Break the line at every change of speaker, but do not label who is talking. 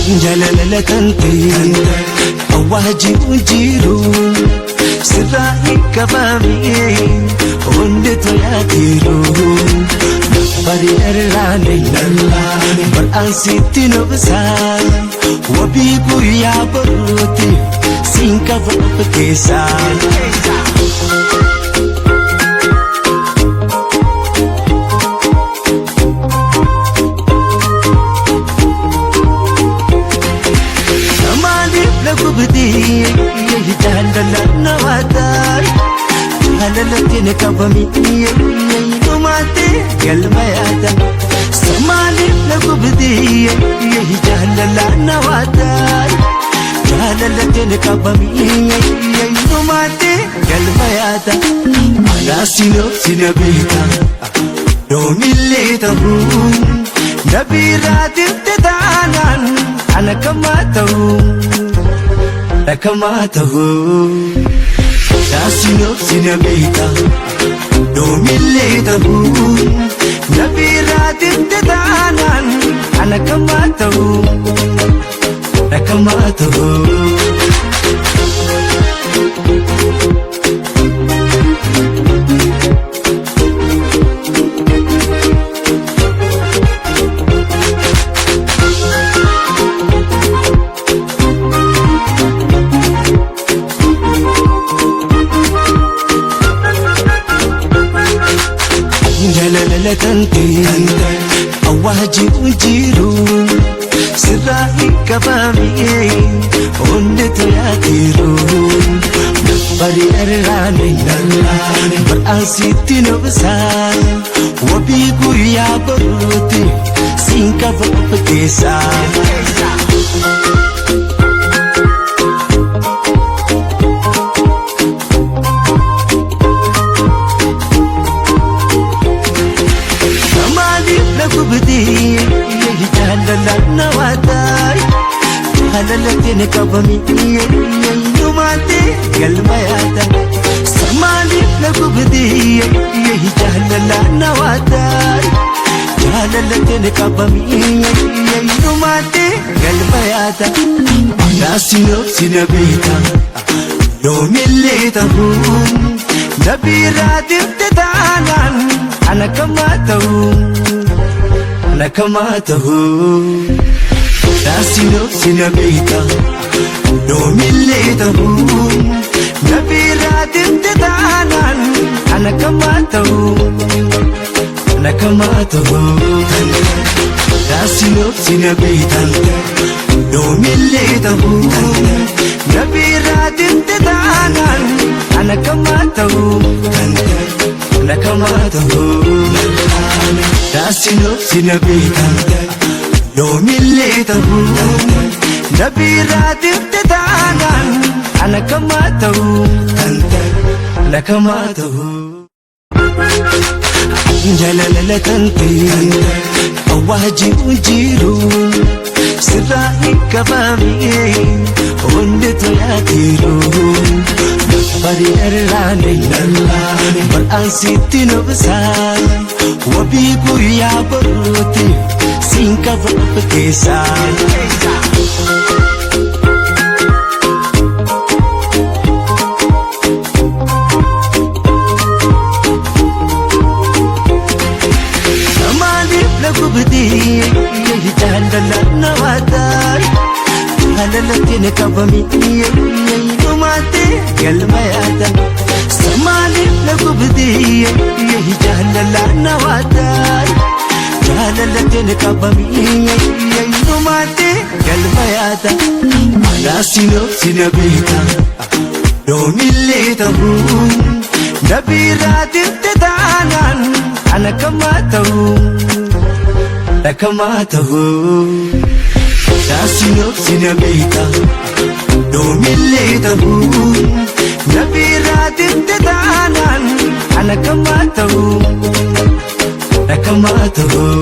Jaalala kan ta'e awwaajiin jiru sirraa hin qabamne hundi toyaatiiru. Bareedaarraane bar'aan sitti nobsaa wabii guyyaa boruuti siin qaba of keessaa. Maaliif na gubdii jaalala na waataay jaalalatti na qabamii dhumaatti galma yaada. Maaliif na gubdii jaalala na waataay jaalalatti na qabamii dhumaatti galma yaada. Anaasino sina beeka yoomillee ta'uu nabiirraatiif taanaan ana kamaa ta'uu. Nakamaa ta'uu Naasino sina beeka yoomillee ta'uu nabiirraatiif taanaan ana kamaa ta'uu nakamaa ta'uu. Jaalala kan ta'e awwaajiin jiru sirraa hin qabamne hundi toyaatiiru. Bareedaarraane bar'aan sitti nobsaa wabii guyyaa boruuti siin qaba of keessaa. Maaliif na gubdii jaalala na waataay jaalalatti na qabamii dhumaatti galma yaada. Maaliif na gubdii jaalala na waataay jaalalatti na qabamii dhumaatti galma yaada. Naasino sina beeka yoomillee ta'uu nabiirraatiif taanaan ana kamaa ta'uu. Nakamaa ta'uu Naasino sina beeka yoomillee ta'uu nabiirraatiif taanaan ana kamaa ta'uu nakamaa ta'uu Naasino sina beeka yoomillee ta'uu nabiirraatiif taanaan ana kamaa ta'uu nakamaa ta'uu. Naasino sina beeka yoomillee ta'uu nabiirraatiif taanaan ana kamaa ta'uu nakamaa ta'uu. Jaalala kan ta'e awwaajiin jiru sirraa hin qabamne hundi toyaatiiru. Bareedaarraane bar'aan sitti nobsaa wabii guyyaa boruuti siin qaba of keessaa. Maaliif na gubdii jaalala na waataay jaalalatti na qabamii dhumaatti galma yaada. Maaliif na gubdii jaalala na waataay jaalalatti na qabamii dhumaatti galma yaada. Naasino sina beeka yoomillee ta'uu nabiirraatiif taanaan ana kamaa ta'uu nakamaa ta'uu. Naasino sina beeka yoomillee ta'uu nabiirraatiif taanaan ana kamaa ta'uu nakamaa ta'uu.